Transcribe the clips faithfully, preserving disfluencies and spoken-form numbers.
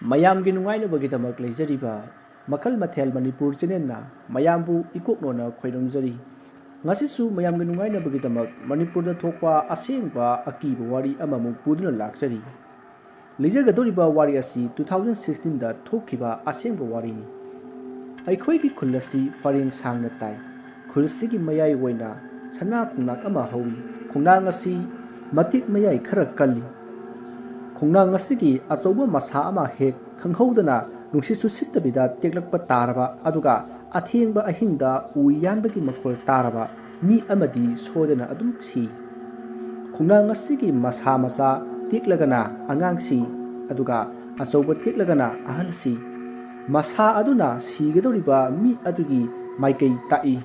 ꯃꯌꯥꯝꯒꯤ ꯅꯨꯡꯉꯥꯏꯅꯕꯒꯤꯗꯃꯛ ꯂꯩꯖꯔꯤꯕ ꯃꯈꯜ ꯃꯊꯦꯜ ꯃꯅꯤꯄꯨꯔ ꯆꯦꯅꯦꯜꯅ ꯃꯌꯥꯝꯕꯨ ꯏꯀꯣꯛꯅꯣꯅ ꯈꯣꯏꯔꯝꯖꯔꯤ꯫ ꯉꯁꯤꯁꯨ ꯃꯌꯥꯝꯒꯤ ꯅꯨꯡꯉꯥꯏꯅꯕꯒꯤꯗꯃꯛ ꯃꯅꯤꯄꯨꯔꯗ ꯊꯣꯛꯄ ꯑꯁꯦꯡꯕ ꯑꯀꯤꯕ ꯋꯥꯔꯤ ꯑꯃꯃꯨꯛ ꯄꯨꯗꯨꯅ ꯂꯥꯛꯆꯔꯤ꯫ ꯂꯤꯖꯒꯗꯧꯔꯤꯕ ꯋꯥꯔꯤ ꯑꯁꯤ two thousand sixteen ꯗ ꯊꯣꯛꯈꯤꯕ ꯑꯁꯦꯡꯕ ꯋꯥꯔꯤꯅꯤ꯫ ꯑꯩꯈꯣꯏꯒꯤ ꯈꯨꯜ ꯑꯁꯤ ꯄꯔꯦꯡ ꯁꯥꯡꯅ ꯇꯥꯏ꯫ ꯈꯨꯜꯁꯤꯒꯤ ꯃꯌꯥꯏ ꯑꯣꯏꯅ ꯁꯅꯥ ꯈꯣꯡꯅꯥꯡ ꯑꯃ ꯍꯧꯏ꯫ ꯈꯣꯡꯅꯥꯡ ꯑꯁꯤ ꯃꯇꯤꯛ ꯃꯌꯥꯏ ꯈꯔ ꯀꯜꯂꯤ꯫ ꯈꯣꯡꯅꯥꯡ ꯑꯁꯤꯒꯤ ꯑꯆꯧꯕ ꯃꯁꯥ ꯑꯃ ꯍꯦꯛ ꯈꯪꯍꯧꯗꯅ ꯅꯨꯡꯁꯤꯠꯁꯨ ꯁꯤꯠꯇꯕꯤꯗ ꯇꯦꯛꯂꯛꯄ ꯇꯥꯔꯕ, ꯑꯗꯨꯒ ꯑꯊꯦꯡꯕ ꯑꯍꯤꯡꯗ ꯎ ꯌꯥꯟꯕꯒꯤ ꯃꯈꯣꯜ ꯇꯥꯔꯕ ꯃꯤ ꯑꯃꯗꯤ ꯁꯣꯏꯗꯅ ꯑꯗꯨꯝ ꯁꯤ꯫ ꯈꯣꯡꯅꯥꯡ ꯑꯁꯤꯒꯤ ꯃꯁꯥ ꯃꯆꯥ ꯇꯦꯛꯂꯒꯅ ꯑꯉꯥꯡ ꯁꯤ, ꯑꯗꯨꯒ ꯑꯆꯧꯕ ꯇꯦꯛꯂꯒꯅ ꯑꯍꯜ ꯁꯤ꯫ ꯃꯁꯥ ꯑꯗꯨꯅ ꯁꯤꯒꯗꯧꯔꯤꯕ ꯃꯤ ꯑꯗꯨꯒꯤ ꯃꯥꯏꯀꯩ ꯇꯥꯛꯏ꯫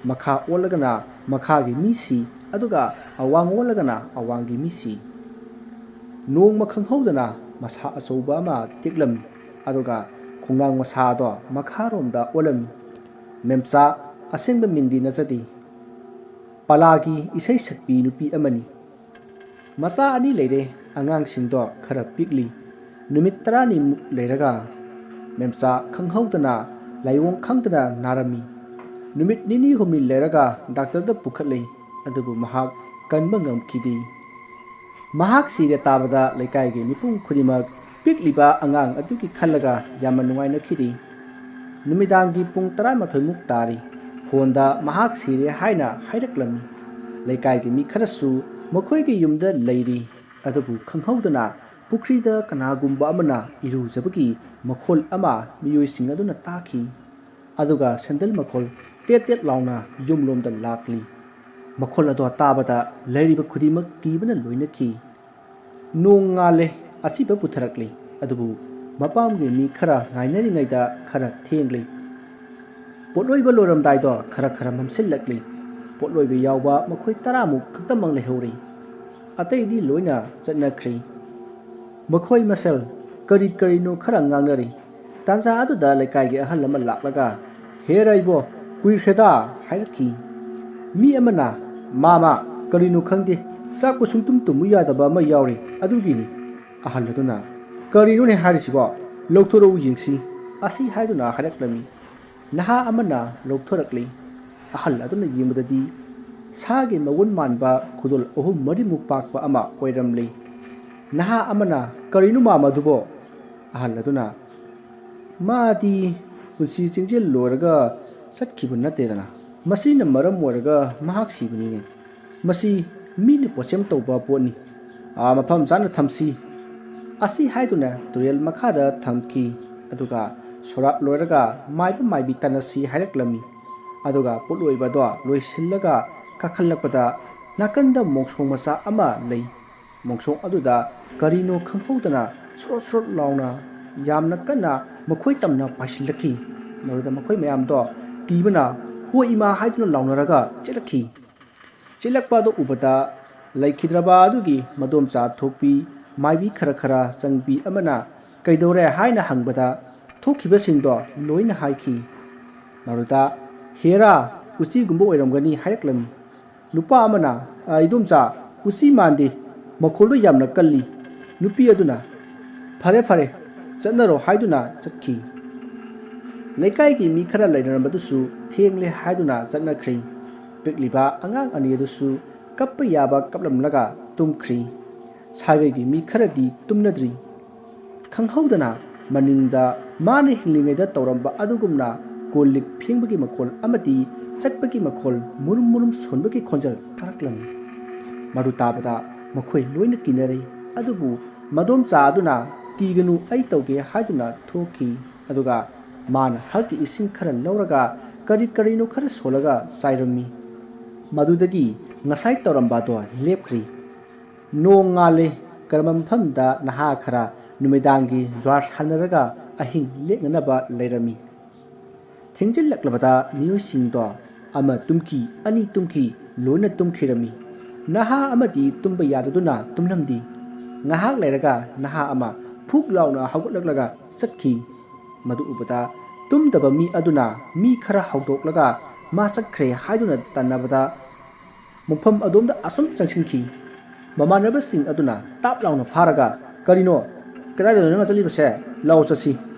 ꯃꯈꯥ ꯑꯣꯜꯂꯒꯅ ꯃꯈꯥꯒꯤ ꯃꯤ ꯁꯤ, ꯑꯗꯨꯒ ꯑꯋꯥꯡ ꯑꯣꯜꯂꯒꯅ ꯑꯋꯥꯡꯒꯤ ꯃꯤ ꯁꯤ꯫ ꯅꯣꯡꯃ ꯈꯪꯍꯧꯗꯅ ꯃꯁꯥ ꯑꯆꯧꯕ ꯑꯃ ꯇꯦꯛꯂꯝꯃꯤ, ꯑꯗꯨꯒ ꯈꯣꯡꯅꯥꯡ ꯃꯁꯥꯗꯣ ꯃꯈꯥꯔꯣꯝꯗ ꯑꯣꯜꯂꯝꯃꯤ꯫ ꯃꯦꯝꯆꯥ, ꯑꯁꯦꯡꯕ ꯃꯤꯡꯗꯤ ꯅꯠꯆꯗꯦ, ꯄꯂꯥꯒꯤ ꯏꯁꯩ ꯁꯛꯄꯤ ꯅꯨꯄꯤ ꯑꯃꯅꯤ꯫ ꯃꯆꯥ ꯑꯅꯤ ꯂꯩꯔꯦ꯫ ꯑꯉꯥꯡꯁꯤꯡꯗꯣ ꯈꯔ ꯄꯤꯛꯂꯤ꯫ ꯅꯨꯃꯤꯠ ꯇꯔꯥꯅꯤꯃꯨꯛ ꯂꯩꯔꯒ ꯃꯦꯝꯆꯥ ꯈꯪꯍꯧꯗꯅ ꯂꯥꯏꯑꯣꯡ ꯈꯪꯗꯅ ꯅꯥꯔꯝꯃꯤ꯫ ꯅꯨꯃꯤꯠ ꯅꯤꯅꯤ ꯍꯨꯝꯅꯤ ꯂꯩꯔꯒ ꯗꯥꯛꯇꯔꯗ ꯄꯨꯈꯠꯂꯦ, ꯑꯗꯨꯕꯨ ꯃꯍꯥꯛ ꯀꯟꯕ ꯉꯝꯈꯤꯗꯦ꯫ ꯃꯍꯥꯛ ꯁꯤꯔꯦ ꯇꯥꯕꯗ ꯂꯩꯀꯥꯏꯒꯤ ꯃꯤꯄꯨꯝ ꯈꯨꯗꯤꯡꯃꯛ ꯄꯤꯛꯂꯤꯕ ꯑꯉꯥꯡ ꯑꯗꯨꯒꯤ ꯈꯜꯂꯒ ꯌꯥꯝꯅ ꯅꯨꯡꯉꯥꯏꯅꯈꯤꯗꯦ꯫ ꯅꯨꯃꯤꯗꯥꯡꯒꯤ ꯄꯨꯡ ꯇꯔꯥꯃꯥꯊꯣꯏꯃꯨꯛ ꯇꯥꯔꯤ꯫ ꯐꯣꯟꯗ ꯃꯍꯥꯛ ꯁꯤꯔꯦ ꯍꯥꯏꯅ ꯍꯥꯏꯔꯛꯂꯝꯃꯤ꯫ ꯂꯩꯀꯥꯏꯒꯤ ꯃꯤ ꯈꯔꯁꯨ ꯃꯈꯣꯏꯒꯤ ꯌꯨꯝꯗ ꯂꯩꯔꯤ꯫ ꯑꯗꯨꯕꯨ ꯈꯪꯍꯧꯗꯅ ꯄꯨꯈ꯭ꯔꯤꯗ ꯀꯅꯥꯒꯨꯝꯕ ꯑꯃꯅ ꯏꯔꯨꯖꯕꯒꯤ ꯃꯈꯣꯜ ꯑꯃ ꯃꯤꯑꯣꯏꯁꯤꯡ ꯑꯗꯨꯅ ꯇꯥꯈꯤ꯫ ꯑꯗꯨꯒ ꯁꯦꯟꯗꯜ ꯃꯈꯣꯜ ꯇꯦꯠ ꯇꯦꯠ ꯂꯥꯎꯅ ꯌꯨꯝꯂꯣꯝꯗ ꯂꯥꯛꯂꯤ꯫ ꯃꯈꯣꯜ ꯑꯗꯣ ꯇꯥꯕꯗ ꯂꯩꯔꯤꯕ ꯈꯨꯗꯤꯡꯃꯛ ꯀꯤꯕꯅ ꯂꯣꯏꯅꯈꯤ꯫ ꯅꯣꯡ ꯉꯥꯜꯂꯦ, ꯑꯁꯤꯕ ꯄꯨꯊꯔꯛꯂꯤ꯫ ꯑꯗꯨꯕꯨ ꯃꯄꯥꯝꯒꯤ ꯃꯤ ꯈꯔ ꯉꯥꯏꯅꯔꯤꯉꯩꯗ ꯈꯔ ꯊꯦꯡꯂꯤ꯫ ꯄꯣꯠꯂꯣꯏꯕ ꯂꯣꯏꯔꯝꯗꯥꯏꯗꯣ ꯈꯔ ꯈꯔ ꯃꯝꯁꯤꯜꯂꯛꯂꯤ꯫ ꯄꯣꯠꯂꯣꯏꯕ ꯌꯥꯎꯕ ꯃꯈꯣꯏ ꯇꯔꯥꯃꯨꯛ ꯈꯛꯇꯃꯛ ꯂꯩꯍꯧꯔꯤ꯫ ꯑꯇꯩꯗꯤ ꯂꯣꯏꯅ ꯆꯠꯅꯈ꯭ꯔꯦ꯫ ꯃꯈꯣꯏ ꯃꯁꯦꯜ ꯀꯔꯤ ꯀꯔꯤꯅꯣ ꯈꯔ ꯉꯥꯡꯅꯔꯤ꯫ ꯇꯥꯟꯖꯥ ꯑꯗꯨꯗ ꯂꯩꯀꯥꯏꯒꯤ ꯑꯍꯜ ꯑꯃ ꯂꯥꯛꯂꯒ, "ꯍꯦ ꯔꯥꯏꯕꯣ, ꯀꯨꯏꯈ꯭ꯔꯦꯗ" ꯍꯥꯏꯔꯛꯈꯤ꯫ ꯃꯤ ꯑꯃꯅ, "ꯃꯥꯃ, ꯀꯔꯤꯅꯣ ꯈꯪꯗꯦ, ꯆꯥꯛꯄꯨ ꯁꯨꯡꯇꯨꯝ ꯇꯨꯝꯃꯨ ꯌꯥꯗꯕ ꯑꯃ ꯌꯥꯎꯔꯤ, ꯑꯗꯨꯒꯤꯅꯤ"꯫ ꯑꯍꯜ ꯑꯗꯨꯅ, "ꯀꯔꯤꯅꯣꯅꯦ ꯍꯥꯏꯔꯤꯁꯤꯕꯣ? "ꯂꯧꯊꯣꯔꯛꯎ ꯌꯦꯡꯁꯤ" ꯑꯁꯤ ꯍꯥꯏꯗꯨꯅ ꯍꯥꯏꯔꯛꯂꯝꯃꯤ꯫ ꯅꯍꯥ ꯑꯃꯅ ꯂꯧꯊꯣꯔꯛꯂꯤ꯫ ꯑꯍꯜ ꯑꯗꯨꯅ ꯌꯦꯡꯕꯗꯗꯤ ꯁꯥꯒꯤ ꯃꯒꯨꯟ ꯃꯥꯟꯕ ꯈꯨꯗꯣꯜ ꯑꯍꯨꯝ ꯃꯔꯤꯃꯨꯛ ꯄꯥꯛꯄ ꯑꯃ ꯑꯣꯏꯔꯝꯂꯤ꯫ ꯅꯍꯥ ꯑꯃꯅ, "ꯀꯔꯤꯅꯣ ꯃꯥ ꯃꯗꯨꯕꯣ?" ꯑꯍꯜ ꯑꯗꯨꯅ, "ꯃꯥꯗꯤ ꯄꯨꯟꯁꯤ ꯆꯤꯡꯖꯦꯜ ꯂꯣꯏꯔꯒ ꯆꯠꯈꯤꯕ ꯅꯠꯇꯦꯗꯅ꯫ ꯃꯁꯤꯅ ꯃꯔꯝ ꯑꯣꯏꯔꯒ ꯃꯍꯥꯛ ꯁꯤꯕꯅꯤꯅꯦ꯫ ꯃꯁꯤ ꯃꯤꯅ ꯄꯣꯠꯁꯦꯝ ꯇꯧꯕ ꯄꯣꯠꯅꯤ꯫ ꯑꯥ, ꯃꯐꯝ ꯆꯥꯅ ꯊꯝꯁꯤ" ꯑꯁꯤ ꯍꯥꯏꯗꯨꯅ ꯇꯨꯔꯦꯜ ꯃꯈꯥꯗ ꯊꯝꯈꯤ꯫ ꯑꯗꯨꯒ ꯁꯣꯔꯥꯠ ꯂꯣꯏꯔꯒ ꯃꯥꯏꯕ ꯃꯥꯏꯕꯤ ꯇꯥꯟꯅꯁꯤ ꯍꯥꯏꯔꯛꯂꯝꯃꯤ꯫ ꯑꯗꯨꯒ ꯄꯣꯠꯂꯣꯏꯕꯗꯣ ꯂꯣꯏꯁꯤꯜꯂꯒ ꯀꯥꯈꯠꯂꯛꯄꯗ ꯅꯥꯀꯟꯗ ꯃꯣꯡꯁꯣꯡ ꯃꯆꯥ ꯑꯃ ꯂꯩ꯫ ꯃꯣꯡꯁꯣꯡ ꯑꯗꯨꯗ ꯀꯔꯤꯅꯣ ꯈꯪꯍꯧꯗꯅ ꯁ꯭ꯔꯣꯠ ꯁ꯭ꯔꯣꯠ ꯂꯥꯎꯅ ꯌꯥꯝꯅ ꯀꯟꯅ ꯃꯈꯣꯏ ꯇꯝꯅ ꯄꯥꯏꯁꯤꯜꯂꯛꯈꯤ꯫ ꯃꯗꯨꯗ ꯃꯈꯣꯏ ꯃꯌꯥꯝꯗꯣ ꯀꯤꯕꯅ "ꯍꯣꯏ ꯏꯃꯥ" ꯍꯥꯏꯗꯨꯅ ꯂꯥꯎꯅꯔꯒ ꯆꯦꯜꯂꯛꯈꯤ꯫ ꯆꯦꯜꯂꯛꯄ ꯑꯗꯨ ꯎꯕꯗ ꯂꯩꯈꯤꯗ꯭ꯔꯕ ꯑꯗꯨꯒꯤ ꯃꯗꯣꯝꯆꯥ ꯊꯣꯛꯄꯤ ꯃꯥꯏꯕꯤ ꯈꯔ ꯈꯔ ꯆꯪꯕꯤ ꯑꯃꯅ "ꯀꯩꯗꯧꯔꯦ?" ꯍꯥꯏꯅ ꯍꯪꯕꯗ ꯊꯣꯛꯈꯤꯕꯁꯤꯡꯗꯣ ꯂꯣꯏꯅ ꯍꯥꯏꯈꯤ꯫ ꯃꯗꯨꯗ "ꯍꯦꯔꯥ, ꯎꯆꯤꯒꯨꯝꯕ ꯑꯣꯏꯔꯝꯒꯅꯤ" ꯍꯥꯏꯔꯛꯂꯝꯃꯤ꯫ ꯅꯨꯄꯥ ꯑꯃꯅ, "ꯑ, ꯏꯗꯣꯝꯆꯥ, ꯎꯆꯤ ꯃꯥꯟꯗꯦ, ꯃꯈꯣꯜꯗꯣ ꯌꯥꯝꯅ ꯀꯜꯂꯤ"꯫ ꯅꯨꯄꯤ ꯑꯗꯨꯅ, "ꯐꯔꯦ, ꯐꯔꯦ, ꯆꯠꯅꯔꯣ" ꯍꯥꯏꯗꯨꯅ ꯆꯠꯈꯤ꯫ ꯂꯩꯀꯥꯏꯒꯤ ꯃꯤ ꯈꯔ ꯂꯩꯅꯔꯝꯕꯗꯨꯁꯨ ꯊꯦꯡꯂꯦ ꯍꯥꯏꯗꯨꯅ ꯆꯠꯅꯈ꯭ꯔꯦ꯫ ꯄꯤꯛꯂꯤꯕ ꯑꯉꯥꯡ ꯑꯅꯤ ꯑꯗꯨꯁꯨ ꯀꯞꯄ ꯌꯥꯕ ꯀꯞꯂꯝꯂꯒ ꯇꯨꯝꯈ꯭ꯔꯦ꯫ ꯁꯥꯒꯩꯒꯤ ꯃꯤ ꯈꯔꯗꯤ ꯇꯨꯝꯅꯗ꯭ꯔꯤ꯫ ꯈꯪꯍꯧꯗꯅ ꯃꯅꯤꯡꯗ ꯃꯥꯅ ꯍꯤꯡꯂꯤꯉꯩꯗ ꯇꯧꯔꯝꯕ ꯑꯗꯨꯒꯨꯝꯅ ꯀꯣꯜ ꯂꯤꯛ ꯐꯦꯡꯕꯒꯤ ꯃꯈꯣꯜ ꯑꯃꯗꯤ ꯆꯠꯄꯒꯤ ꯃꯈꯣꯜ, ꯃꯨꯔꯨꯝ ꯃꯨꯔꯨꯝ ꯁꯣꯟꯕꯒꯤ ꯈꯣꯟꯖꯦꯜ ꯇꯥꯔꯛꯂꯝꯃꯤ꯫ ꯃꯗꯨ ꯇꯥꯕꯗ ꯃꯈꯣꯏ ꯂꯣꯏꯅ ꯀꯤꯅꯔꯦ꯫ ꯑꯗꯨꯕꯨ ꯃꯗꯣꯝꯆꯥ ꯑꯗꯨꯅ "ꯀꯤꯒꯅꯨ, ꯑꯩ ꯇꯧꯒꯦ" ꯍꯥꯏꯗꯨꯅ ꯊꯣꯛꯈꯤ꯫ ꯑꯗꯨꯒ ꯃꯥꯅ ꯍꯛꯀꯤ ꯏꯁꯤꯡ ꯈꯔ ꯂꯧꯔꯒ ꯀꯔꯤ ꯀꯔꯤꯅꯣ ꯈꯔ ꯁꯣꯜꯂꯒ ꯆꯥꯏꯔꯝꯃꯤ꯫ ꯃꯗꯨꯗꯒꯤ ꯉꯁꯥꯏ ꯇꯧꯔꯝꯕ ꯑꯗꯣ ꯂꯦꯞꯈ꯭ꯔꯦ꯫ ꯅꯣꯡ ꯉꯥꯜꯂꯦ꯫ ꯀꯔꯝꯕ ꯃꯐꯝꯗ ꯅꯍꯥ ꯈꯔ ꯅꯨꯃꯤꯗꯥꯡꯒꯤ ꯖ꯭ꯋꯥꯔ ꯁꯥꯟꯅꯔꯒ ꯑꯍꯤꯡ ꯂꯦꯛꯅꯅꯕ ꯂꯩꯔꯝꯃꯤ꯫ ꯊꯦꯡꯖꯤꯜꯂꯛꯂꯕꯗ ꯃꯤꯑꯣꯏꯁꯤꯡꯗꯣ ꯑꯃ ꯇꯨꯝꯈꯤ, ꯑꯅꯤ ꯇꯨꯝꯈꯤ, ꯂꯣꯏꯅ ꯇꯨꯝꯈꯤꯔꯝꯃꯤ꯫ ꯅꯍꯥ ꯑꯃꯗꯤ ꯇꯨꯝꯕ ꯌꯥꯗꯗꯨꯅ ꯇꯨꯝꯂꯝꯗꯦ꯫ ꯉꯥꯏꯍꯥꯛ ꯂꯩꯔꯒ ꯅꯍꯥ ꯑꯃ ꯐꯨꯛ ꯂꯥꯎꯅ ꯍꯧꯒꯠꯂꯛꯂꯒ ꯆꯠꯈꯤ꯫ ꯃꯗꯨ ꯎꯕꯗ ꯇꯨꯝꯗꯕ ꯃꯤ ꯑꯗꯨꯅ ꯃꯤ ꯈꯔ ꯍꯧꯗꯣꯛꯂꯒ ꯃꯥ ꯆꯠꯈ꯭ꯔꯦ ꯍꯥꯏꯗꯨꯅ ꯇꯥꯟꯅꯕꯗ ꯃꯐꯝ ꯑꯗꯣꯝꯗ ꯑꯁꯨꯝ ꯆꯪꯁꯤꯟꯈꯤ꯫ ꯃꯃꯥꯟꯅꯕꯁꯤꯡ ꯑꯗꯨꯅ ꯇꯥꯞ ꯂꯥꯎꯅ ꯐꯥꯔꯒ, "ꯀꯔꯤꯅꯣ? "ꯀꯗꯥꯏꯗꯅꯣ ꯅꯪꯅ ꯆꯠꯂꯤꯕꯁꯦ? ꯂꯥꯛꯑꯣ ꯆꯠꯁꯤ꯫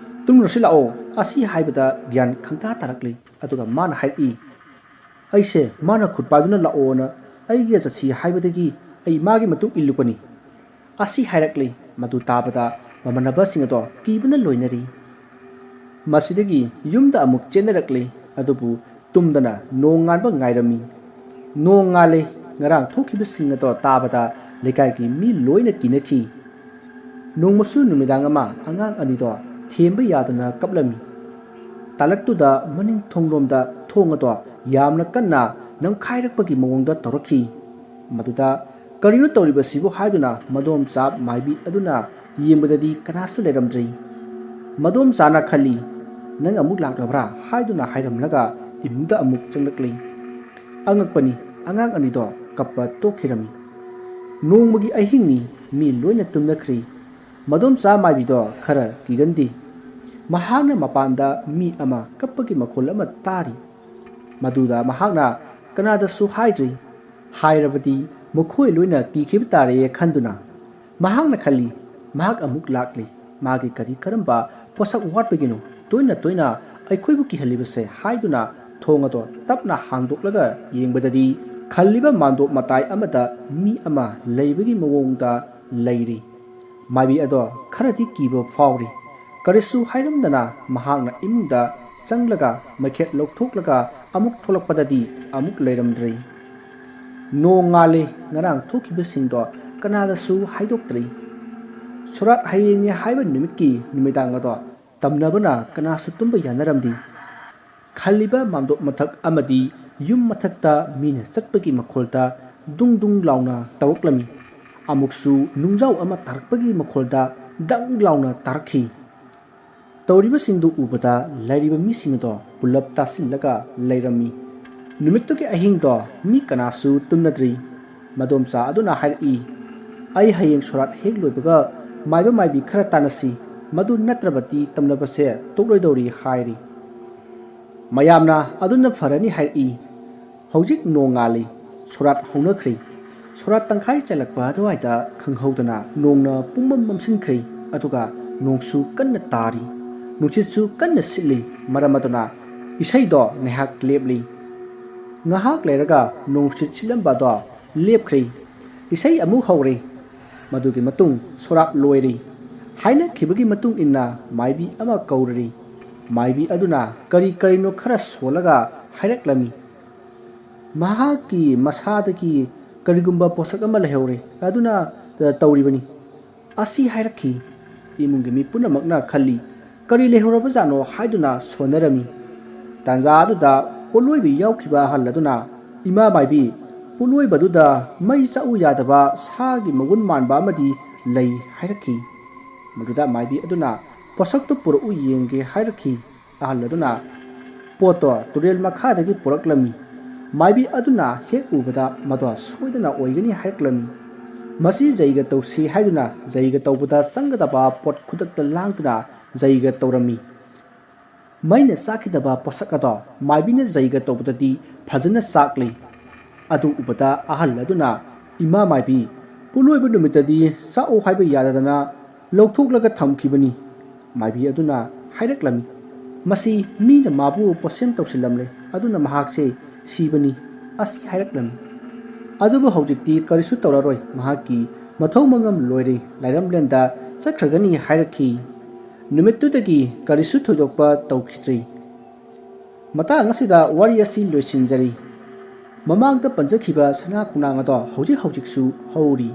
ꯇꯨꯝꯂꯨꯔꯁꯤ ꯂꯥꯛꯑꯣ"꯫ ꯑꯁꯤ ꯍꯥꯏꯕꯗ ꯒ꯭ꯌꯥꯟ ꯈꯪꯇꯥ ꯇꯥꯔꯛꯂꯤ꯫ ꯑꯗꯨꯒ ꯃꯥꯅ ꯍꯥꯏꯔꯛꯏ, "ꯑꯩꯁꯦ ꯃꯥꯅ ꯈꯨꯠ ꯄꯥꯏꯗꯨꯅ ꯂꯥꯛꯑꯣꯅ ꯑꯩꯒ ꯆꯠꯁꯤ ꯍꯥꯏꯕꯗꯒꯤ ꯑꯩ ꯃꯥꯒꯤ ꯃꯇꯨꯡ ꯏꯜꯂꯨꯕꯅꯤ"꯫ ꯑꯁꯤ ꯍꯥꯏꯔꯛꯂꯤ꯫ ꯃꯗꯨ ꯇꯥꯕꯗ ꯃꯃꯥꯟꯅꯕꯁꯤꯡ ꯑꯗꯣ ꯀꯤꯕꯅ ꯂꯣꯏꯅꯔꯤ꯫ ꯃꯁꯤꯗꯒꯤ ꯌꯨꯝꯗ ꯑꯃꯨꯛ ꯆꯦꯟꯅꯔꯛꯂꯤ꯫ ꯑꯗꯨꯕꯨ ꯇꯨꯝꯗꯅ ꯅꯣꯡ ꯉꯥꯟꯕ ꯉꯥꯏꯔꯝꯃꯤ꯫ ꯅꯣꯡ ꯉꯥꯜꯂꯦ꯫ ꯉꯔꯥꯡ ꯊꯣꯛꯈꯤꯕꯁꯤꯡ ꯑꯗꯣ ꯇꯥꯕꯗ ꯂꯩꯀꯥꯏꯒꯤ ꯃꯤ ꯂꯣꯏꯅ ꯀꯤꯅꯈꯤ꯫ ꯅꯣꯡꯃꯁꯨ ꯅꯨꯃꯤꯗꯥꯡ ꯑꯃ ꯑꯉꯥꯡ ꯑꯅꯤꯗꯣ ꯊꯦꯝꯕ ꯌꯥꯗꯅ ꯀꯞꯂꯝꯃꯤ꯫ ꯇꯥꯂꯛꯇꯨꯗ ꯃꯅꯤꯡ ꯊꯣꯡꯂꯣꯝꯗ ꯊꯣꯡ ꯑꯗꯣ ꯌꯥꯝꯅ ꯀꯟꯅ ꯅꯝꯈꯥꯏꯔꯛꯄꯒꯤ ꯃꯑꯣꯡꯗ ꯇꯧꯔꯛꯈꯤ꯫ ꯃꯗꯨꯗ "ꯀꯔꯤꯅꯣ ꯇꯧꯔꯤꯕꯁꯤꯕꯨ?" ꯍꯥꯏꯗꯨꯅ ꯃꯗꯣꯝꯆꯥ ꯃꯥꯏꯕꯤ ꯑꯗꯨꯅ ꯌꯦꯡꯕꯗꯗꯤ ꯀꯅꯥꯁꯨ ꯂꯩꯔꯝꯗ꯭ꯔꯦ꯫ ꯃꯗꯣꯝꯆꯥꯅ ꯈꯜꯂꯤ, "ꯅꯪ ꯑꯃꯨꯛ ꯂꯥꯛꯂꯕ꯭ꯔꯥ?" ꯍꯥꯏꯗꯨꯅ ꯍꯥꯏꯔꯝꯂꯒ ꯏꯃꯨꯡꯗ ꯑꯃꯨꯛ ꯆꯪꯂꯛꯂꯤ꯫ ꯑꯉꯛꯄꯅꯤ, ꯑꯉꯥꯡ ꯑꯅꯤꯗꯣ ꯀꯞꯄ ꯇꯣꯛꯈꯤꯔꯝꯃꯤ꯫ ꯅꯣꯡꯃꯒꯤ ꯑꯍꯤꯡꯅꯤ, ꯃꯤ ꯂꯣꯏꯅ ꯇꯨꯝꯅꯈ꯭ꯔꯤ꯫ ꯃꯗꯣꯝꯆꯥ ꯃꯥꯏꯕꯤꯗꯣ ꯈꯔ ꯀꯤꯒꯟꯗꯦ꯫ ꯃꯍꯥꯛꯅ ꯃꯄꯥꯟꯗ ꯃꯤ ꯑꯃ ꯀꯞꯄꯒꯤ ꯃꯈꯣꯜ ꯑꯃ ꯇꯥꯔꯤ꯫ ꯃꯗꯨꯗ ꯃꯍꯥꯛꯅ ꯀꯅꯥꯗꯁꯨ ꯍꯥꯏꯗ꯭ꯔꯤ꯫ ꯍꯥꯏꯔꯕꯗꯤ ꯃꯈꯣꯏ ꯂꯣꯏꯅ ꯀꯤꯈꯤꯕ ꯇꯥꯔꯦ ꯈꯟꯗꯨꯅ ꯃꯍꯥꯛꯅ ꯈꯜꯂꯤ, "ꯃꯍꯥꯛ ꯑꯃꯨꯛ ꯂꯥꯛꯂꯤ꯫ ꯃꯥꯒꯤ ꯀꯔꯤ ꯀꯔꯝꯕ ꯄꯣꯠꯁꯛ ꯋꯥꯠꯄꯒꯤꯅꯣ ꯇꯣꯏꯅ ꯇꯣꯏꯅ ꯑꯩꯈꯣꯏꯕꯨ ꯀꯤꯍꯜꯂꯤꯕꯁꯦ?" ꯍꯥꯏꯗꯨꯅ ꯊꯣꯡ ꯑꯗꯣ ꯇꯞꯅ ꯍꯥꯡꯗꯣꯛꯂꯒ ꯌꯦꯡꯕꯗꯗꯤ ꯈꯜꯂꯤꯕ ꯃꯥꯟꯗꯣꯞ ꯃꯇꯥꯏ ꯑꯃꯗ ꯃꯤ ꯑꯃ ꯂꯩꯕꯒꯤ ꯃꯑꯣꯡꯗ ꯂꯩꯔꯤ꯫ ꯃꯥꯏꯕꯤ ꯑꯗꯣ ꯈꯔꯗꯤ ꯀꯤꯕ ꯐꯥꯎꯔꯤ꯫ ꯀꯔꯤꯁꯨ ꯍꯥꯏꯔꯝꯗꯅ ꯃꯍꯥꯛꯅ ꯏꯃꯨꯡꯗ ꯆꯪꯂꯒ ꯃꯩꯈꯦꯠ ꯂꯧꯊꯣꯛꯂꯒ ꯑꯃꯨꯛ ꯊꯣꯛꯂꯛꯄꯗꯗꯤ ꯑꯃꯨꯛ ꯂꯩꯔꯝꯗ꯭ꯔꯦ꯫ ꯅꯣꯡ ꯉꯥꯜꯂꯤ꯫ ꯉꯔꯥꯡ ꯊꯣꯛꯈꯤꯕꯁꯤꯡꯗꯣ ꯀꯅꯥꯗꯁꯨ ꯍꯥꯏꯗꯣꯛꯇ꯭ꯔꯤ꯫ ꯁꯣꯔꯥꯠ ꯍꯌꯦꯡꯅꯤ ꯍꯥꯏꯕ ꯅꯨꯃꯤꯠꯀꯤ ꯅꯨꯃꯤꯗꯥꯡ ꯑꯗꯣ ꯇꯝꯅꯕꯅ ꯀꯅꯥꯁꯨ ꯇꯨꯝꯕ ꯌꯥꯅꯔꯝꯗꯦ꯫ ꯈꯜꯂꯤꯕ ꯃꯥꯟꯗꯣꯞ ꯃꯊꯛ ꯑꯃꯗꯤ ꯌꯨꯝ ꯃꯊꯛꯇ ꯃꯤꯅ ꯆꯠꯄꯒꯤ ꯃꯈꯣꯜꯗ ꯗꯨꯡ ꯗꯨꯡ ꯂꯥꯎꯅ ꯇꯧꯔꯛꯂꯝꯃꯤ꯫ ꯑꯃꯨꯛꯁꯨ ꯅꯨꯡꯖꯥꯎ ꯑꯃ ꯇꯥꯔꯛꯄꯒꯤ ꯃꯈꯣꯜꯗ ꯗꯪ ꯂꯥꯎꯅ ꯇꯥꯔꯛꯈꯤ꯫ ꯇꯧꯔꯤꯕꯁꯤꯡꯗꯨ ꯎꯕꯗ ꯂꯩꯔꯤꯕ ꯃꯤꯁꯤꯡ ꯑꯗꯣ ꯄꯨꯂꯞ ꯇꯥꯁꯤꯜꯂꯒ ꯂꯩꯔꯝꯃꯤ꯫ ꯅꯨꯃꯤꯠꯇꯨꯒꯤ ꯑꯍꯤꯡꯗꯣ ꯃꯤ ꯀꯅꯥꯁꯨ ꯇꯨꯝꯅꯗ꯭ꯔꯤ꯫ ꯃꯗꯣꯝꯆꯥ ꯑꯗꯨꯅ ꯍꯥꯏꯔꯛꯏ, "ꯑꯩ ꯍꯌꯦꯡ ꯁꯣꯔꯥꯠ ꯍꯦꯛ ꯂꯣꯏꯕꯒ ꯃꯥꯏꯕ ꯃꯥꯏꯕꯤ ꯈꯔ ꯇꯥꯟꯅꯁꯤ, ꯃꯗꯨ ꯅꯠꯇ꯭ꯔꯕꯗꯤ ꯇꯝꯅꯕꯁꯦ ꯇꯣꯛꯂꯣꯏꯗꯧꯔꯤ" ꯍꯥꯏꯔꯤ꯫ ꯃꯌꯥꯝꯅ "ꯑꯗꯨꯅ ꯐꯔꯅꯤ" ꯍꯥꯏꯔꯛꯏ꯫ ꯍꯧꯖꯤꯛ ꯅꯣꯡ ꯉꯥꯜꯂꯤ꯫ ꯁꯣꯔꯥꯠ ꯍꯧꯅꯈ꯭ꯔꯦ꯫ ꯁꯣꯔꯥꯠ ꯇꯪꯈꯥꯏ ꯆꯜꯂꯛꯄ ꯑꯗꯨꯋꯥꯏꯗ ꯈꯪꯍꯧꯗꯅ ꯅꯣꯡꯅ ꯄꯨꯡꯃꯝ ꯃꯝꯁꯤꯟꯈ꯭ꯔꯦ꯫ ꯑꯗꯨꯒ ꯅꯣꯡꯁꯨ ꯀꯟꯅ ꯇꯥꯔꯤ꯫ ꯅꯨꯡꯁꯤꯠꯁꯨ ꯀꯟꯅ ꯁꯤꯠꯂꯤ꯫ ꯃꯔꯝ ꯑꯗꯨꯅ ꯏꯁꯩꯗꯣ ꯉꯥꯏꯍꯥꯛ ꯂꯦꯞꯂꯤ꯫ ꯉꯥꯏꯍꯥꯛ ꯂꯩꯔꯒ ꯅꯣꯡꯁꯤꯠ ꯁꯤꯠꯂꯝꯕ ꯑꯗꯣ ꯂꯦꯞꯈ꯭ꯔꯦ꯫ ꯏꯁꯩ ꯑꯃꯨꯛ ꯍꯧꯔꯦ꯫ ꯃꯗꯨꯒꯤ ꯃꯇꯨꯡ ꯁꯣꯔꯥꯠ ꯂꯣꯏꯔꯦ꯫ ꯍꯥꯏꯅꯈꯤꯕꯒꯤ ꯃꯇꯨꯡ ꯏꯟꯅ ꯃꯥꯏꯕꯤ ꯑꯃ ꯀꯧꯔꯔꯤ꯫ ꯃꯥꯏꯕꯤ ꯑꯗꯨꯅ ꯀꯔꯤ ꯀꯔꯤꯅꯣ ꯈꯔ ꯁꯣꯜꯂꯒ ꯍꯥꯏꯔꯛꯂꯝꯃꯤ꯫ ꯃꯍꯥꯛꯀꯤ ꯃꯁꯥꯗꯒꯤ ꯀꯔꯤꯒꯨꯝꯕ ꯄꯣꯠꯁꯛ ꯑꯃ ꯂꯩꯍꯧꯔꯦ꯫ ꯑꯗꯨꯅ ꯇꯧꯔꯤꯕꯅꯤ꯫ ꯑꯁꯤ ꯍꯥꯏꯔꯛꯈꯤ꯫ ꯏꯃꯨꯡꯒꯤ ꯃꯤ ꯄꯨꯝꯅꯃꯛꯅ ꯈꯜꯂꯤ, ꯀꯔꯤ ꯂꯩꯍꯧꯔꯕꯖꯥꯠꯅꯣ ꯍꯥꯏꯗꯨꯅ ꯁꯣꯟꯅꯔꯝꯃꯤ꯫ ꯇꯥꯟꯖꯥ ꯑꯗꯨꯗ ꯄꯣꯠꯂꯣꯏꯕꯤ ꯌꯥꯎꯈꯤꯕ ꯑꯍꯜ ꯑꯗꯨꯅ, "ꯏꯃꯥ ꯃꯥꯏꯕꯤ, ꯄꯣꯠꯂꯣꯏꯕꯗꯨꯗ ꯃꯩ ꯆꯥꯛꯎ ꯌꯥꯗꯕ ꯁꯥꯒꯤ ꯃꯒꯨꯟ ꯃꯥꯟꯕ ꯑꯃꯗꯤ ꯂꯩ" ꯍꯥꯏꯔꯛꯈꯤ꯫ ꯃꯗꯨꯗ ꯃꯥꯏꯕꯤ ꯑꯗꯨꯅ, "ꯄꯣꯠꯁꯛꯇꯨ ꯄꯨꯔꯛꯎ ꯌꯦꯡꯒꯦ" ꯍꯥꯏꯔꯛꯈꯤ꯫ ꯑꯍꯜ ꯑꯗꯨꯅ ꯄꯣꯠꯇꯣ ꯇꯨꯔꯦꯜ ꯃꯈꯥꯗꯒꯤ ꯄꯨꯔꯛꯂꯝꯃꯤ꯫ ꯃꯥꯏꯕꯤ ꯑꯗꯨꯅ ꯍꯦꯛ ꯎꯕꯗ ꯃꯗꯣ ꯁꯣꯏꯗꯅ ꯑꯣꯏꯒꯅꯤ ꯍꯥꯏꯔꯛꯂꯝꯃꯤ꯫ ꯃꯁꯤ ꯖꯩꯒ ꯇꯧꯁꯤ ꯍꯥꯏꯗꯨꯅ ꯖꯩꯒ ꯇꯧꯕꯗ ꯆꯪꯒꯗꯕ ꯄꯣꯠ ꯈꯨꯗꯛꯇ ꯂꯥꯡꯗꯨꯅ ꯖꯩꯒ ꯇꯧꯔꯝꯃꯤ꯫ ꯃꯩꯅ ꯆꯥꯛꯈꯤꯗꯕ ꯄꯣꯠꯁꯛ ꯑꯗꯣ ꯃꯥꯏꯕꯤꯅ ꯖꯩꯒ ꯇꯧꯕꯗꯗꯤ ꯐꯖꯅ ꯆꯥꯛꯂꯤ꯫ ꯑꯗꯨ ꯎꯕꯗ ꯑꯍꯜ ꯑꯗꯨꯅ, "ꯏꯃꯥ ꯃꯥꯏꯕꯤ, ꯄꯣꯠꯂꯣꯏꯕ ꯅꯨꯃꯤꯠꯇꯗꯤ ꯆꯥꯛꯎ ꯍꯥꯏꯕ ꯌꯥꯗꯗꯅ ꯂꯧꯊꯣꯛꯂꯒ ꯊꯝꯈꯤꯕꯅꯤ"꯫ ꯃꯥꯏꯕꯤ ꯑꯗꯨꯅ ꯍꯥꯏꯔꯛꯂꯝꯃꯤ, "ꯃꯁꯤ ꯃꯤꯅ ꯃꯥꯕꯨ ꯄꯣꯠꯁꯦꯝ ꯇꯧꯁꯤꯜꯂꯝꯂꯦ, ꯑꯗꯨꯅ ꯃꯍꯥꯛꯁꯦ ꯁꯤꯕꯅꯤ" ꯑꯁꯤ ꯍꯥꯏꯔꯛꯂꯝꯃꯤ꯫ ꯑꯗꯨꯕꯨ ꯍꯧꯖꯤꯛꯇꯤ ꯀꯔꯤꯁꯨ ꯇꯧꯔꯔꯣꯏ, ꯃꯍꯥꯛꯀꯤ ꯃꯊꯧ ꯃꯉꯝ ꯂꯣꯏꯔꯦ, ꯂꯥꯏꯔꯝꯂꯦꯟꯗ ꯆꯠꯈ꯭ꯔꯒꯅꯤ ꯍꯥꯏꯔꯛꯈꯤ꯫ ꯅꯨꯃꯤꯠꯇꯨꯗꯒꯤ ꯀꯔꯤꯁꯨ ꯊꯣꯏꯗꯣꯛꯄ ꯇꯧꯈꯤꯗ꯭ꯔꯦ꯫ ꯃꯇꯥꯡ ꯑꯁꯤꯗ ꯋꯥꯔꯤ ꯑꯁꯤ ꯂꯣꯏꯁꯤꯟꯖꯔꯤ꯫ ꯃꯃꯥꯡꯗ ꯄꯟꯖꯈꯤꯕ ꯁꯅꯥ ꯈꯣꯡꯅꯥꯡ ꯑꯗꯣ ꯍꯧꯖꯤꯛ ꯍꯧꯖꯤꯛꯁꯨ ꯍꯧꯔꯤ꯫